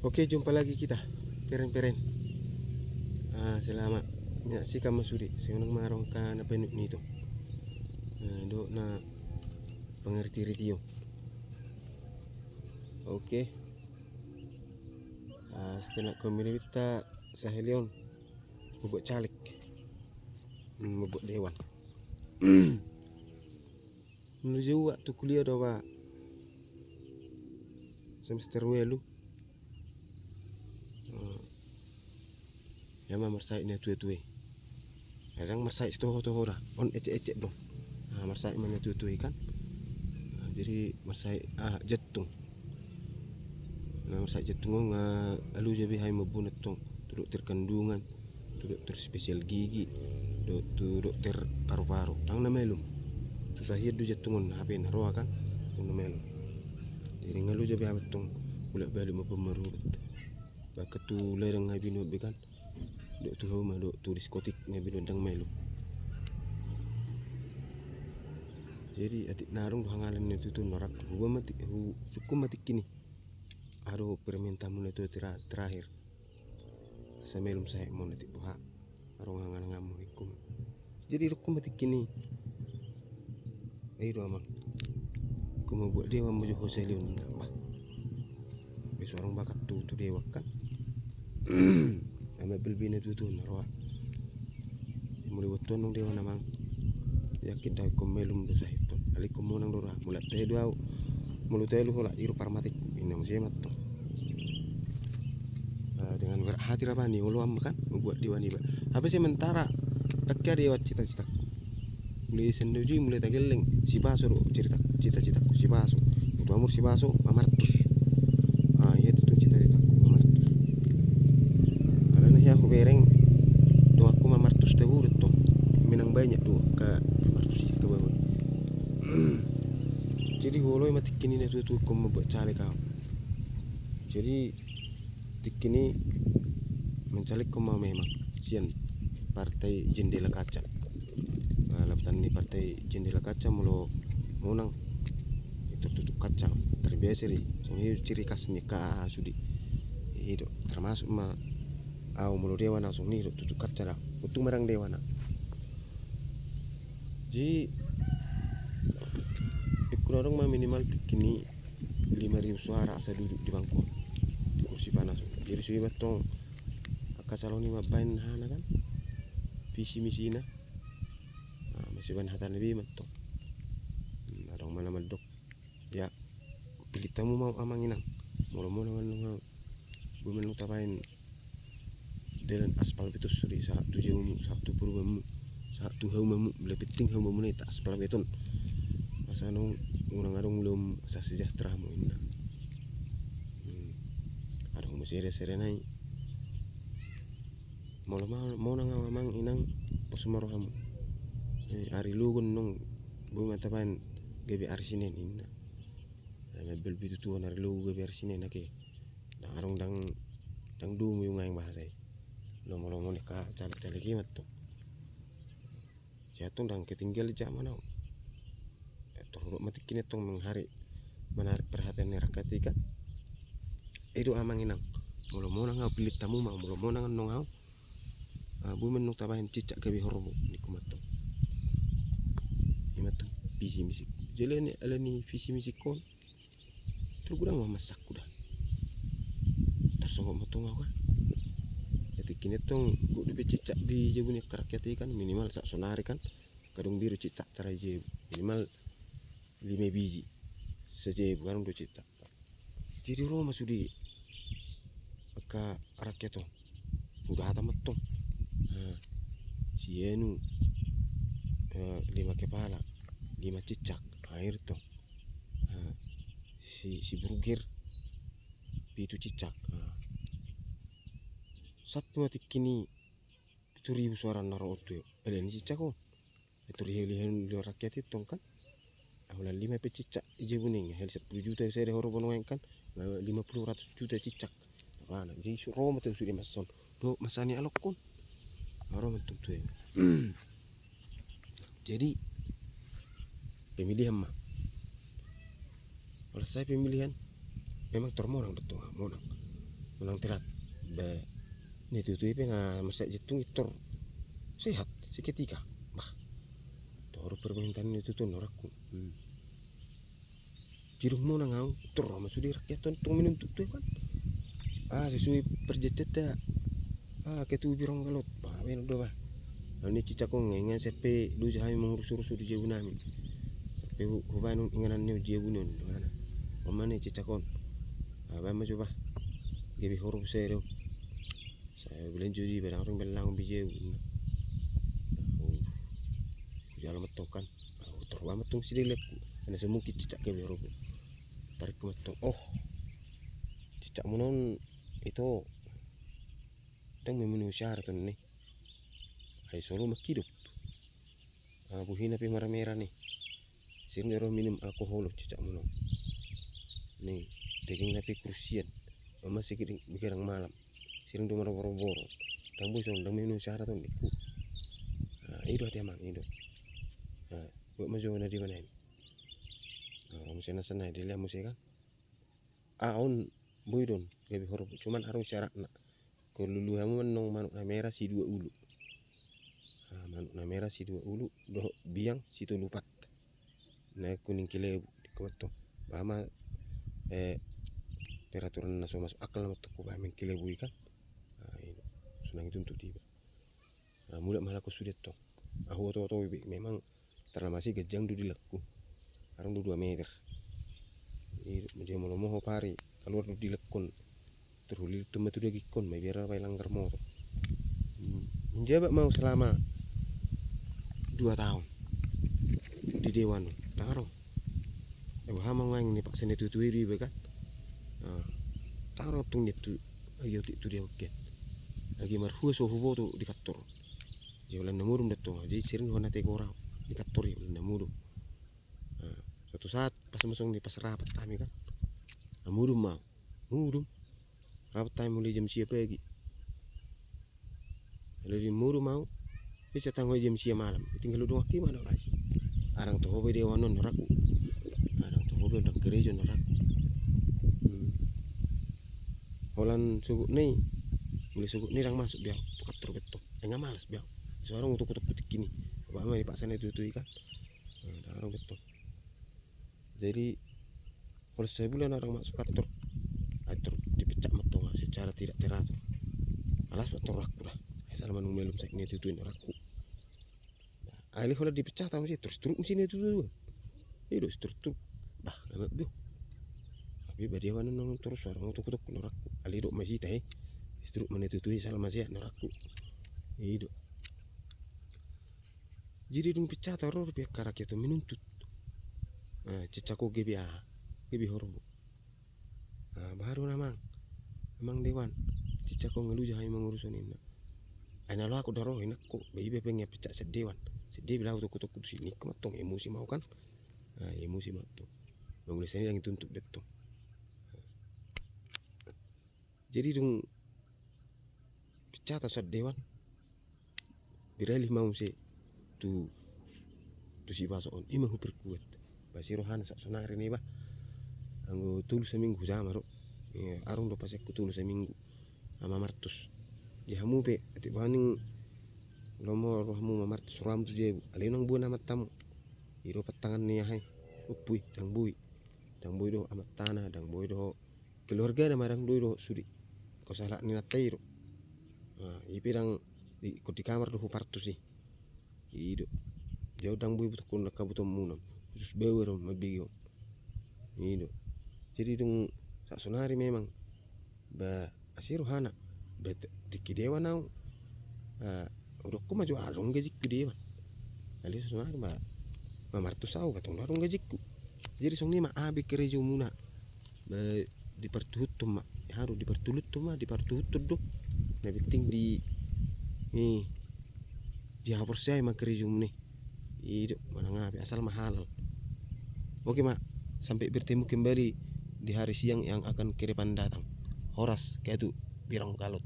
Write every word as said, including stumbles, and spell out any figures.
Oke, jumpa lagi kita, peren-peren. Ah, selama, ya, sikan ma sude, songon i ma adong angka na penuk ni tong. Ah, dohot na pangarti-arti on. Oke. Ah, setelah komentar sahali on, mambuat caleg. Hmm, mambuat dewan. Molo di waktu kuliah do ba semester ualu. Eh, ia ma marsahit na tua-tua i. Kadang marsahit toho-toho da. On ecek-ecek do. Ah, marsahit ma na tua-tua i kan. Ah, jadi marsahit, ah, jantung. Na marsahit jantung on, ah, alu jo be hami mamboan tong tu dokter kandungan, tu dokter spesial gigi, do-, tu dokter paru-paru. Ndang na malum. Susah hian do jantung on, hape na roa kan. Ndang na malum. Jadi nga alu jo be hami tong bolak-balik mamboan marubat. Bahkan tu ladang nga binuat be kan. Dohot tu hauma, dohot tu diskotik nga binuat, ndang malum. Jadi atik na adong do hangalan ni tutu na rangku. Huba ma ti-, hu-, sungkun ma tingki ni. Adong permintaan muna tu tera-, terakhir. Asa malum sahit muna ti boha. Adong hangalangan muna ingkon. Jadi didok ma tingki ni. Ai do amang. Ingkon mambuat dewan ma jo ho sahali on, bah. Be so adong bakat tu, tu dewan kan. Ama bilbina tutu na roa. Molo dibuat tu annon dewan amang. Yakin da ingkon malum do sahit on. Alai ingkon monang do roa. Molo tahe do au. Molo tahe do holan i do parmateku. Inna muse ma tong. Ah, dengan berat hati ra ba ni oloan ma kan. Mambuat dewan iba. Hape sementara. Dang hea dewan cita-citaku. Mulai sian na uju i mulai tageleng, sibaso do cerita, cita-citaku, sibaso. Utu amur sibaso, mamartus. Ah, ia do tong cita-citaku, mamartus. Alana hea hubereng, donganku mamartus tabu do tong. Menang banyak do angka mamartus i, angka baba. Jadi huoloi ma tingki ni na tua-tua ingkon mambuat caleg au. Jadi tingki ni mencaleghon ma au memang sian partai jendela kaca. Ah, lapatan ni partai jendela kaca molo monang, tertutup kaca. Terbiasa do i. Songon i ciri khas ni angka aha sude. I do, termasuk ma au molo dewan au songon i do, tutup kaca da. Untung ma ndang dewan au. Jadi ingkon adong ma minimal tingki ni lima ribu suara asa duduk di bangku, di kursi panas on. Jadi sude ma tong angka calon i mambaen hana kan, visi misina. Ah, masibaen hatana be ma tong. Hmm, adong ma na mandok. Ya, pillit hamu ma au amang inang. Molo monang annon au, boi ma annon tabaen dalan aspal beton sude sahat tu jabumu, sahat tu purbamu, sahat tu haumamu, molo penting haumamuna i ta aspal beton. Asa annon unang adong ulaonmu, asa sejahtera hamu inna. Hmm. Adong muse sada-sada nai. Molo ma-, monang au amang inang, pos ma rohamu. Eh, ari Logo annon boi ma tabaen gabe ari Senen inna. Eh, mambelbi tutu on ari Logo gabe ari Senen ake. Ndang adong, ndang, ndang domu i nuaeng bahasa i. Lomo-lomo ni angka caleg-caleg i ma tong. Jadi tong ndang ketinggalan jaman au. Eh, tordok ma tingki ni tong mengharik, menarik perhatian ni rakyat i kan. I do amang inang. Molo monang au pillit hamu ma, molo monang annon au. Ah, boi ma annon tabaen cicak gabe horbo ningku ma tong. I ma tong visi misi. Jadi alani, alani visi misi on. Tor godang ma mansangku da. Tarsonggot ma tong au kan. Jadi tingki ni tong godang dope cicak di jabu ni angka rakyat i kan, minimal sahat sonari kan. Kadung biru cicak tara i jabu. Minimal lima biji. Sajabu, kadung do cicak. Jadi ro ma sude angka rakyat on. Hudata ma tong. Ha, si anu, eh, lima kepala, lima cicak. Ha, i do tong. Ha, si, si burger, pitu cicak. Ha. Sampe ma tingki ni pitu ribu suara na ro on tu, eh, alani cicak on. Itu rihe-, rihe-, rihe rakyat i tong kan. Holan lima pe cicak i jabu ni, hel sappulu juta sada horbo nuaeng kan. Lima puluh ratus juta cicak. Rana, jadi su-, ro ma tong sude mason. Do, masani alok on. Ro ma tong tu i. Jadi pemilihan ma. Holan sai pemilihan, memang tor monang do tong, monang. Nang telat. Ba, na tutu i pe na marsahit jantung i tor sehat seketika. Bah, tor permintaan ni tutu norangku. Hmm. Tirung mo nang au tor ma sude rakyat on tong minum tutu kan. Ah, sesuai perjanjian ta. Ah, ketu birong galot. Bah, ben do bah. Ini cicak on ngai ngai sampe luja hami mangurus-urus di jabu nami. Sampe hu-, hubaen on inganan ni jabu non. Mana? Mana cicak on? Ah, baen ma coba. Gabe horbo saya dong. Saya bilang jadi barang orang bilang bijeu. Jalo metong kan. Tor ba metong si delekku. Ana semungkin cicak gabe horbo. Tarik ke metong. Oh. Cicak munon itu. Dang memenuhi syarat on ni. Ai solo manghidup. Ah, buhina pe marmera ni. Sering daro minum alkohol cicak munon. Ni, dagingna pe krusian. Mama sikit begadang malam. Sering do marboro-boro. Dang boi son, dang memenuhi syarat on dikku. Ah, ido hati amang, ido. Ah, buat majo na di mana ini. Ah, orang mesti nasa na, dia lihat musik kan. Ah, on boi don gabe horbo, cuman adong syaratna. Kolulu hamu mannong manuk na mera si dua ulu. Ah, manuk na mera si dua ulu dohot biang si tolu pat. Na kuning kelebu dikko metong. Ba ma, eh, peraturan na so masuk akal na metong ku ba main kelebu i kan. Ah, ido. Sonang i tuntut iba. Ah, mulak ma halak on sude tong. Ahu oto-oto ibe memang Tarlamasi ganjang do dilangku. Adong do dua meter. Jadi molo moho pari kaluar do dilangkon. Terhuli tu matu dagingkon ma biar apa langgar motor. Hmm. Menjabat mau selama dua tahun di dewan. Tarong. Ebo hamang main ni paksa ni tutu idu ibe kan. Nah, tarong tung dia tu agi otik tu dia oke. Agi marhua so huboto di kantor. Jadi ulan na modom datong. Jadi sering hona tegor au di kantor ya ulan na modom. Nah, suatu saat pas masuk ni pas rapat kami kan. Nah, modom mau. Modom. Rapat kami mulai jam sia pagi. Lalu di modom mau. Bisa tanggo jam sia malam. Tinggal lu doang kima dong kasih. Arang toho be dewan on noraku. Arang toho be dang kerejo noraku. Hmm. Holan sugut ni. Mulai sugut ni dang masuk biau. Tu kantor beto. Enggak malas biau. Seorang utuk-utuk putik kini. Apa ama dipaksa ni tutu ikan. Nah, dang adong beto. Jadi kalau sebulan orang masuk kantor, kantor dipecat metong secara tidak teratur. Alas metong rakku dah. Asal manung melum sakni tutu rakku. Ali kalau dipecat sama si terus terus mesin itu tuh. Iya dos terus terus. Bah, nggak bu. Tapi badia mana nong terus orang untuk untuk rakku. Ali dok masih teh. Terus mana itu tuh salah masih rakku. Iya dok. Jadi dung pecata ro rupiah karakia tu menuntut. Cecako gebi aha, gebi horbo. Baru namang, namang dewan. Cecako ngeluja hai manguruson inna. Aina lo aku daro inakko, bai be pengen pecah sedewan. Sedewan lau toko toko tu sini kematong emosi mau kan. Emosi mau tu. Bang udah sini lagi tuntut betul. Jadi dung pecata sadewan. Beralih ma muse tu, tu si baso on ima huperkuat. Basi rohana sak sonari niba. Anggo tolu saminggu hujama do. Arung do pasekku tolu saminggu. Ama martus. Jadi hamu pe atik baning lomo rohamu ma martus rohamu tu jabu. Alai nang buan amat tamu. Ido pattangan ni ahai. Upui dang bui. Dang bui do amat tana dang bui do. Keluarga na madang do i dohot sude. Ko salah ni nanta i do. Ipe dang di, ko di kamar do hupartus i. I do. Jau dang boi butukkon na kabutuhon munam. Khusus bawa do mabege on. I do. Jadi dung sak sonari memang ba asi rohana. Ba tingki dewan au. Udokku ma jo adong gajikku dewan. Alai sak sonari ma, ma martus au katong do adong gajikku. Jadi songon i ma abe kerejo muna. Ba dipartuhuthon ma, haru dipartuhuthon ma, dipartuhuthon do. Na penting di, di haporseai ma kerejo muna. I do manang abe asal ma halal. Oke ma, sampai bertemu kembali di hari siang yang akan ke depan datang. Horas ketu birang galot.